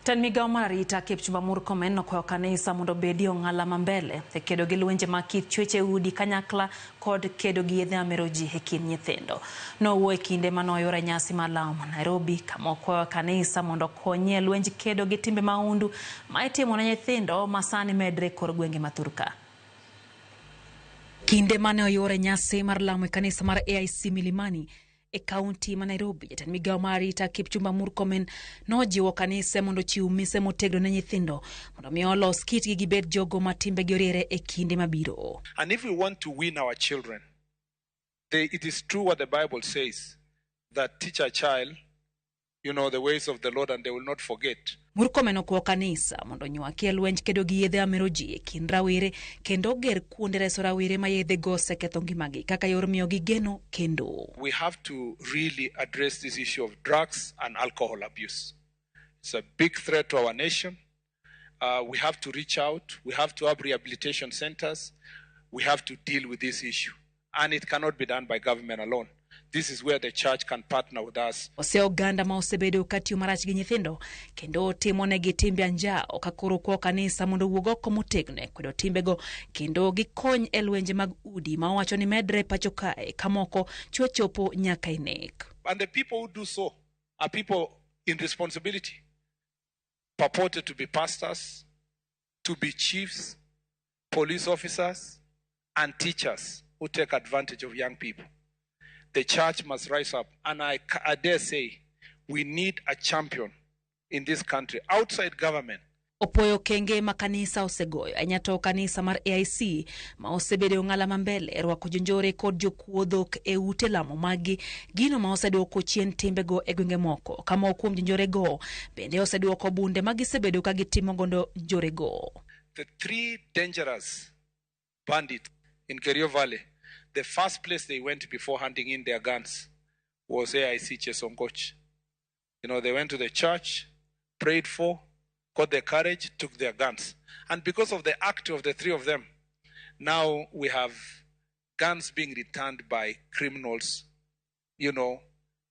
Jatend migao mar arita Kipchumba Murkomen nokwayo kanisa mondo obedie ong'ala ma mbele e kedo gi lwenje mag kit chwech e udi kanyakla kod kedo gi yedhe mamero ji e kind nyithindo. Nowuoyo e kinde mane oyuoro e nyasi mar lamo Nairobi kama okwayo kanisa mondo okonyie lwenj kedo gi timbe mahundu ma itimo ne nyithindo ma sani medre e kor gwenge ma thurka. Kinde mane oyuoro e nyasi mar lamo e kanisa mar AIC Milimani e kaunti ma Nairobi, jatend migawo mar arita Kipchumba Murkomen nojiwo kanise mondo ochiw mise motegno ne nyithindo mondo mi olos kitgi gibed jogo ma timbegi oriere e kinde mabiro. And if we want to win our children, it is true what the Bible says, that teach a child the ways of the Lord and they will not forget. Murkomen okwayo kanisa mondo onywaki e lwenj kedo gi yedhe mamero ji e kind rawere kendo oger kuonde reso rawere ma yedhego oseketho ngimagi kaka yor miyogi geno kendo. We have to really address this issue of drugs and alcohol abuse. It's a big threat to our nation. We have to reach out. We have to have rehabilitation centers. We have to deal with this issue. And it cannot be done by government alone. This is where the church can partner with us. Ose oganda ma osebedo ka tiyo marach gi nyithindo kendo timo negi timbe anjawo ka koro kwayo kanisa mondo owuog oko motegno e kwedo timbego kendo gikony e lwenje mag udi ma owacho ni medre pacho kae ka moko chwe chopo nyaka e nek. And the people who do so are people in responsibility, purported to be pastors, to be chiefs, police officers, and teachers who take advantage of young people. The church must rise up. And I dare say, we need a champion in this country, outside government. Opoyo okenge ma kanisa osegoyo ahinya to kanisa mar AIC ma osebedo e ong'ala ma mbele e rwako jonjore kod jokuo dhok e ute lamo maggi gino ma oseduoko chien timbego e gwenge moko ka moko kuom jonjorego bende oseduoko bunde ma gisebedo ka gitimo godo njorego. The three dangerous bandits in Kerio Valley, the first place they went before handing in their guns was AIC Chesongoch. They went to the church, prayed for, got their courage, took their guns. And because of the act of the three of them, now we have guns being returned by criminals,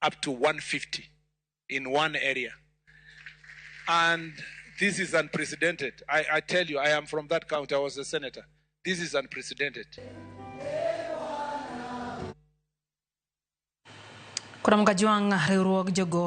up to 150 in one area. And this is unprecedented. I tell you, I am from that county. I was a senator. This is unprecedented. Kod Kajwang' riwruog jogo